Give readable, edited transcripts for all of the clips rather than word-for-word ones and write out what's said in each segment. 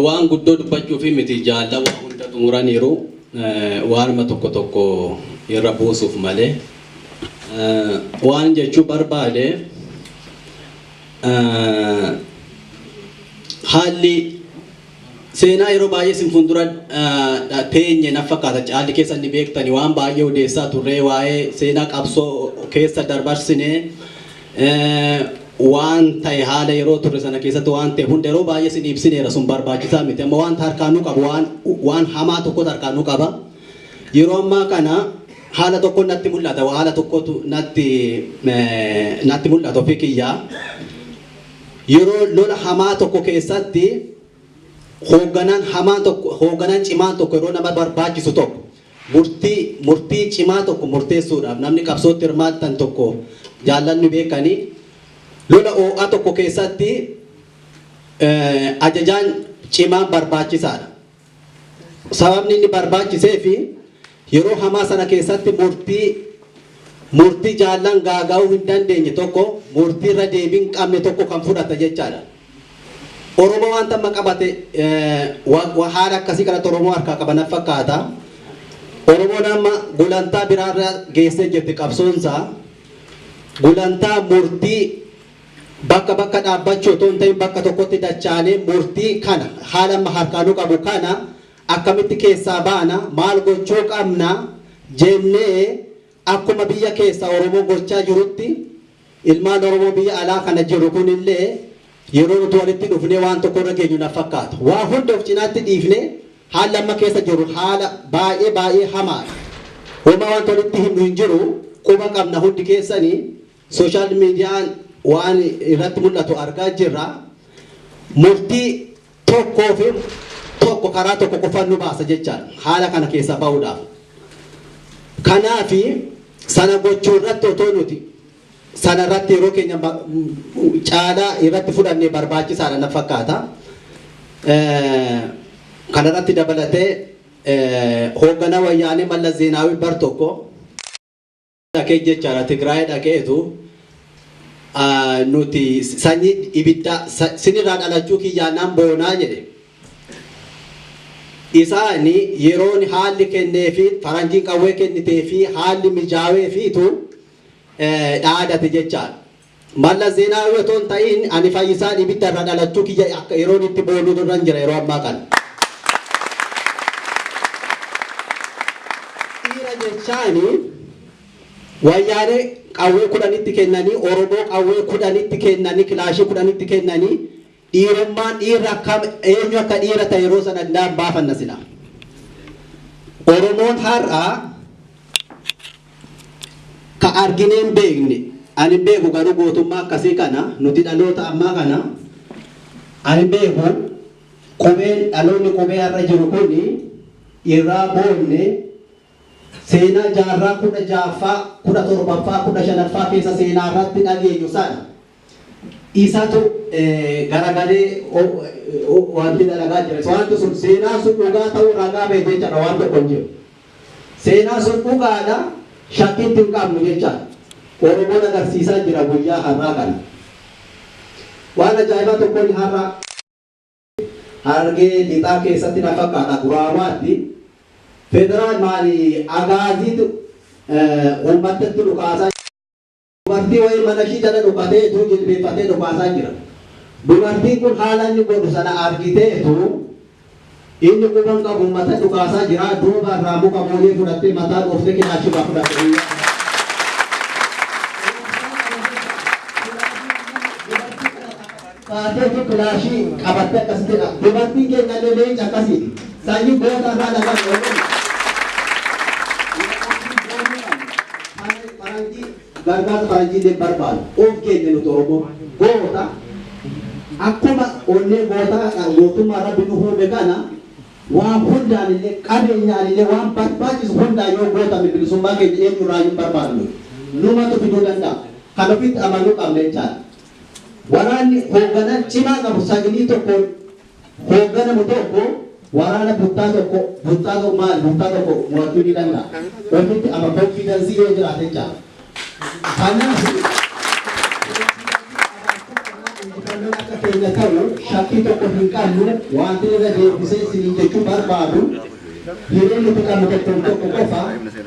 Waan guddoo dubbachuu fi miti jaalala hunda xumuraniiru waanuma tokko tokko irra buusuuf malee waan jechuu barbaade haalli seenaa yeroo baay'ee sin fuuldura teenye na fakkaata caalli keessa ni beektani waan baay'ee odeessaa turre waa'ee seenaa qabsoo keessa dabarsine waan ta'e haala yeroo turre sana keessatti waan ta'e hunda yeroo baay'ee sin ibsineera sun barbaachisaa miti amma waan harkaanuu qabu waan hamaa tokkotu harkaanuu qaba yeroo ammaa kana haala tokko natti mul'ata haala tokkotu natti mul'ata ofii kiyyaa yeroo lola hamaa tokko keessatti hoogganaan hamaan tokko hoogganaan cimaan tokko yeroo nama barbaachisu tokko murtii cimaa tokko murteessuudhaaf namni qabsootti hirmaatan tokko jaallanni beekanii lola oo'aa tokko keessatti ajajaan cimaan barbaachisaadha. Sababni inni barbaachisee fi yeroo hamaa sana keessatti murtii jaallan gaaga'uu hin dandeenye tokko murtii irra deebii hin qabne tokko kan fudhata jechaadha. Oromoo wanta amma qabate haala akkasii kanatti Oromoo harkaa qaban fakkaata. Oromoon amma gulantaa biraarra geessee jirti qabsoonsaa. Gulantaa murtii bakka bakka dhaabbachuu otoo hin ta'in bakka tokkotti dachaanee murtii kana haala amma harkaanuu qabu kana akkamitti keessaa baana maal gochuu qabna jennee akkuma biyya keessa Oromoo gochaa jirutti ilmaan Oromoo biyya alaa kana jiru kunillee yeroo nuti walitti dhufnee waan tokko irra geenyu na fakkaata. Waa hunda of cinaatti dhiifnee haala amma keessa jiru haala baay'ee baay'ee hamaadha. Homaa wanta walitti himnu hin jiru quba qabna hundi keessanii sooshaal miidiyaan waan irratti mul'atu argaa jirra. Murtii tokkoo fi tokko karaa tokko qofaan nu baasa jechaadha. Haala kana keessaa bahuudhaaf. Kanaafi sana gochuu irratti otoo nuti sana irratti yeroo keenya caalaa irratti fudhannee barbaachisaadha na fakkaata. Kana irratti dabalatee hoogganaa wayyaanee Mallas Zeenaawii bar tokko dhaqee jechaadha Tigraay dhaqeetu nuti sanyii ibiddaa sinirraa dhalachuu kiyyaan nan boonaa jedhe. Isaani yeroon haalli kennee fi faranjiin qawwee kennitee fi haalli mijaawee fiitu dhaadate jechaadha. Mallas Zeenaawii otoo hin ta'in ani Fayyisaan ibidda irraa dhalachuu kiyya akka yeroon itti boonuu irra jira yeroo ammaa kana. Dhiira jechaani wayyaanee qawwee 10tti kennanii Oromoo qawwee 10tti kennanii kilaashii 10tti kennanii dhiirummaan dhiirri akkam eenyu akka dhiira ta'e yeroo sana addaan baafanna sila. Oromoon har'a ka arginee hin beekne ani hin beeku garuu gootummaa akkasii kana nuti dhaloota ammaa kana ani hin beeku qubeen dhaloonni qubee har'a jiru kuni irraa boonne seenaa jaarraa 16ffaa 17ffaa 15ffaa keessa seenaa irratti dhageenyu sana isatu garagalee wanti dalagaa jira. Wanti sun seenaan sun dhugaa ta'uu ragaa ba'e jechaadha waan tokko hin jiru. Seenaan sun dhugaadha shakkiitti hin qabnu jechaadha. Oromoon agarsiisaa jira guyyaa har'aa kana. Waan ajaa'ibaa tokkoon har'a Harargee lixaa keessatti na fakkaata Guraamaatti federaal maali agaaziitu uummatatti dhukaasaa dubartii wayii mana ishii jala dhukateetu jilbeeffatee dhukaasaa jira. Dubartiin kun haala inni godhu sana argiteetu inni quban qabu uummata dhukaasaa jira duuba irraa muka mooyee fudhattee mataa dhooftee kilaashii irraa fudhatte guyyaa kana. Kaateetu kilaashii qabattee akkasitti dha. Dubartiin keenya illee leenca akkasiiti. Sanyii goota irraa dhalan Oromoo. Faranjii gargaarsa faranjii illee barbaadu. Of keenya nuti Oromoo goota akkuma onnee gootaa gootummaa Rabbi nu uume kana waan hundaan illee qabeenyaan illee waan barbaachisu hundaan yoo gootame bilisummaa keenya eenyurraa hin barbaadnu. Numatu fiduu danda'a. Kan ofitti amanuu qabna jechaadha. Waraanni hoogganaa cimaa qabu saglii tokkoon hoogganamu tokko waraana buttaa tokko buttaa tokko maali buttaa tokko mo'achuu ni danda'a. Ofitti ama konfiidensii yoo jiraate jechaadha. Kanaaf Injifannoon akka keenya ta'u shakkii tokko hin qabnu. Wanti irra deebisee isiniin jechuu barbaadu, hireen nuti qabnu tokkoon tokko qofa,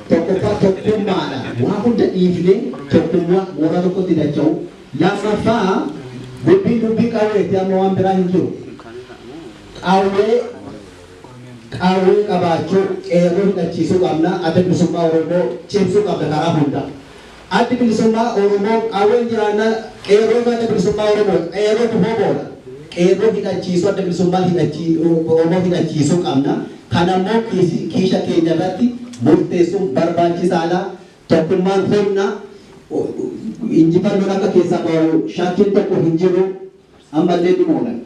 tokkoffaa tokkummaadha. Waa hunda dhiifnee tokkummaa mooraa tokkotti dacha'u. Lammaffaa, dubbiin dubbii qawweeti, amma waan biraa hin jiru. Qawwee qabaachuu, qeerroo hidhachiisuu qabna, Adda Bilisummaa Oromoo cimsuu qabna karaa hunda. Addi Bilisummaa Oromoo qawween jiraannaa, qeerroon Adda Bilisummaa Oromoo, qeerrootu hoboodha. Qeerroo hidhachiisuu, Adda Bilisummaa Oromoo hidhachiisuu qabna. Kanammoo kiisha keenya irratti murteessuun barbaachisaadha. Tokkummaan humna. Injifannoon akka keessaa bahu shakkiin tokko hin jiru. Ammallee ni moonan.